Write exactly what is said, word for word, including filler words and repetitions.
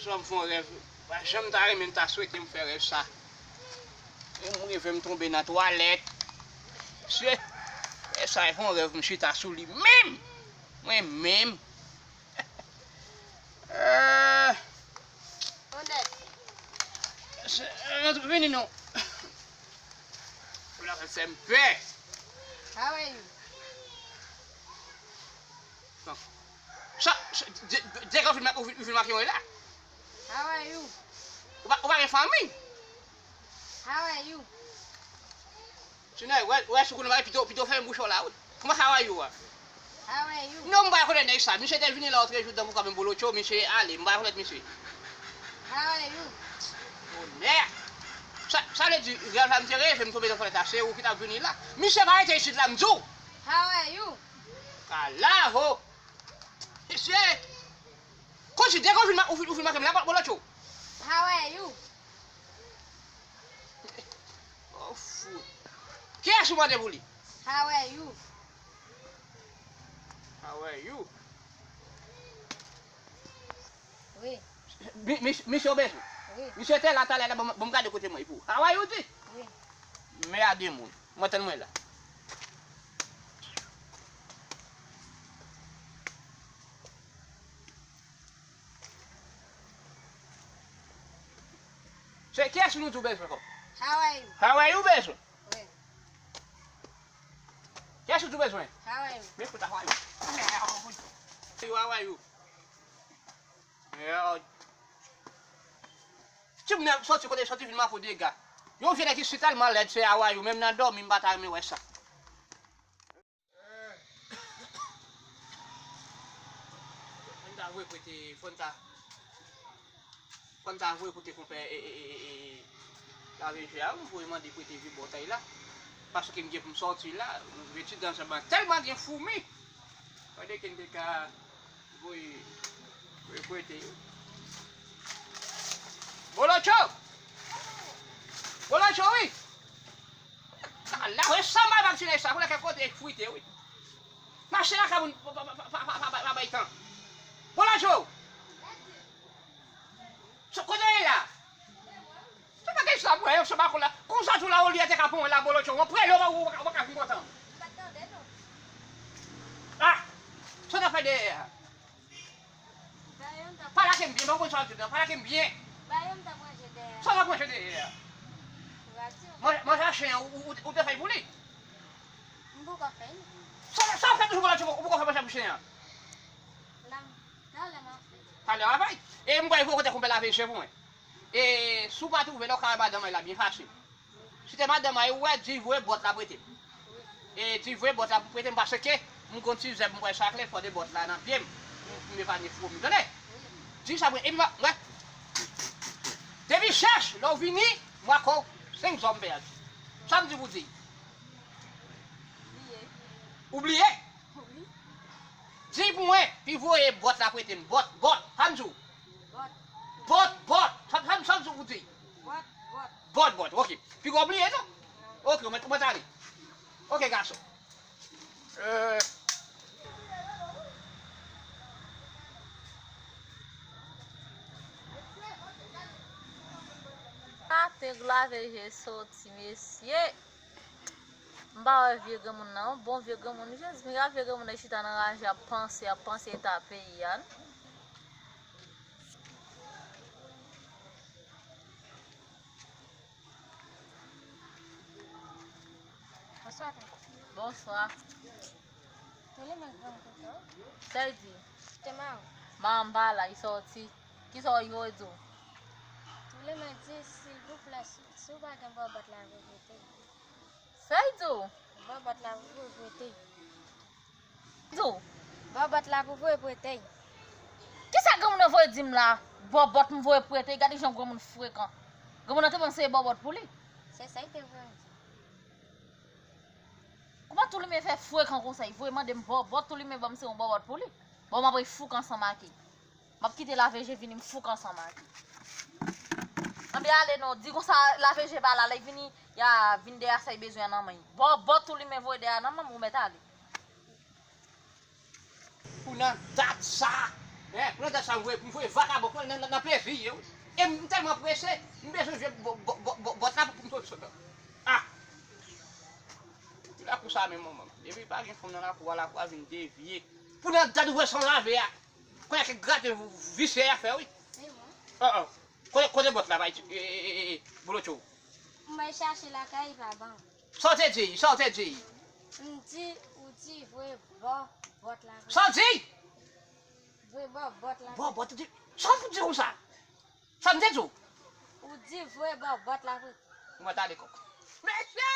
Swa m fè yon rèv, pa janm ta renmen m ta swete m fè rèv sa. E m reve m tonbe nan twalèt. Mesye, e sa e fè yon rèv m chita sou li menm. Mwen menm. Eh, Onèt. Se, eh, vini non. Ou la fè m pè. How are you? Sa, sa, de, de, de, ou fin, ou fin, ou fin make mwen la. How are you? Ou pa, ou pa gen fanmi? How are you? Tinè, wè, wè, si w konnen bagay, pito, pito fèmen bouch ou la, wi. Kòman how are you a? How are you? Non, m pa rekonèt nèg sa. Misye te vini la otrejou dan pou kanmenm bolo cho, misye ale. M pa rekonèt misye. How are you? Bonè! Sa, sa vle di, grann fwa m te reve, m tonbe nan twalèt la, se ou ki t ap vini la. Misye pa rete isit la, m di w. How are you? Kalaho! Mesye! Konsi, depi ou fin ma-, ou fin, ou fin make m la, bolo cho. How are you? Oh, fou. Kiyès ou mande pou li? How are you? How are you? Wi. Mi-, mi-, misye w bezwen? Wi. Misye te la talè la, ban m, ban m gade kote mwen pou. How are you, di? Wi. Men a de moun. Mwen tann mwen la. Se kiyès nou di w bezwen kòm? How are you? How are you bezwen? Wi. Kiyès ou di w bezwen? How are you? Men fout how are you? How are you? Yo. Timoun nan soti kote soti vin mapo dega. Yon vye nèg ki si tèlman lèd se how are you. Menm nan dòmi m pa ta renmen wè sa. Fò n ta voye prete, fò n ta, fò n ta voye kote konpè, e, e, e, e, e, lave je a, m voye mande prete vye bòtay la. Paske m gen pou m sòti la, m veti dan sa ban tèlman gen foumi. Tande ke n te ka voye, voye prete yo. Bolocho! Bolocho, wi! Ala, wè sa mal ap tire sa, pou lè kèk kote frite, wi. Mache lakay moun, pa, pa bay tan. Bolajo! Kote w ye la? Se pa gen sa pou wè, se pa konn la. Konsa tou la, olye te ka pran la, Bolajo. Mwen prele, ou pa ka vin kontan. Ah! Sa w t ap fè dèyè a? Pale ak m byen, mwen konn sa w ap di nan, pale ak m byen. Sa w ap ranje dèyè a? Manje chen an, ou, ou, ou te fè l pou li? M poko fè l. Sa, sa w ap fè toujou pandan ou poko fè manje pou chen an? Talè m ap fè. Talè w ap fè? E m kwè fò w kote konpè lave je pou mwen. E si w pa twouve l, w ka wè madanm mwen la byen fasil. Si te madanm mwen, ou wè, di voye bòt la prete m. E di voye bòt la pou prete m, paske m gon ti zèb m kwè sa klè, fò de bòt la nan pye m. M, m epanye fwo m, tande? Di sa mwen, epi mwen, depi chèch, lè w vini, mwen ak ou, senk zòm pèdi. Sa m di pou di? Ou bliye? Di pou mwen, pi voye bòt la prete m, bòt, bòt, sa m di w? Bòt, bòt, sa, sa, sa m di w pou di? Bòt, bòt. Bòt, bòt, ok. Piga w bliye tou? Ok, mwen, mwen t ale. Ok, gason. Euh. Maten, glave je soti, mesye. M pa wè vye granmoun nan, yon bon vye granmoun. Jezi, piga vye granmoun nan chita nan raje, ap panse, ap panse eta peyi a. Bonswa, tonton. Bonswa. Tou li men granm tonton. Sa l di? Te mawo. Manman m pa la, li sòti. Kisa w vle di w? Tou li men di, silvouplè, si, si w pa gen bòbòt la, vou prete. Sa l di w? Bòbòt la, vou prete. Di w? Bòbòt la pou voye prete. Kisa granmoun nan voye di m la? Bòbòt m voye prete. Gade jan granmoun frekan. Granmoun nan te panse se bòbòt pou li. Se sa l te voye di. Kòman tou li men fè frekan konsa? Li voye mande m bòbòt, tou li men ban m se yon bòbòt pou li. Bon, m ap fouk ansanm ak li. M ap kite lave je vini, m fouk ansanm ak li. Anben ale non, di konsa lave je pa la, lè l vini, y a vin dèyè sa l bezwen an nan men l. Bòbòt tou li men voye dèyè nan men m, ou mèt ale. Pou nan dat sa, Eh, pou nan dat sa, m voye, m voye vakabon pran nan, nan, nan plezi, wi. E m tèlman prese, m bezwen jwe bò-, bò-, bò-, bò-, bòt la pou m sot sot. Ah! Ti lakou sa menm, manman. Depi pa gen fanm nan lakou a, lakou a vin devye. Pou nan dat ou wè san lave a. Konnen ke graten visye a fè, wi. Oh, oh. Kote, kote bòt la, bay, e, e, e, e, Bolotcho? M al chache lakay, pa ban. Sa w te di? Sa w te di? M di, ou di voye bò bòt la. Sa w di? Voye bò bòt la. Bò bòt, ou di. Sa w fout di konsa? Sa m te di w? Ou di voye bò bòt la vre. Mwen t ale kòk. Mesye!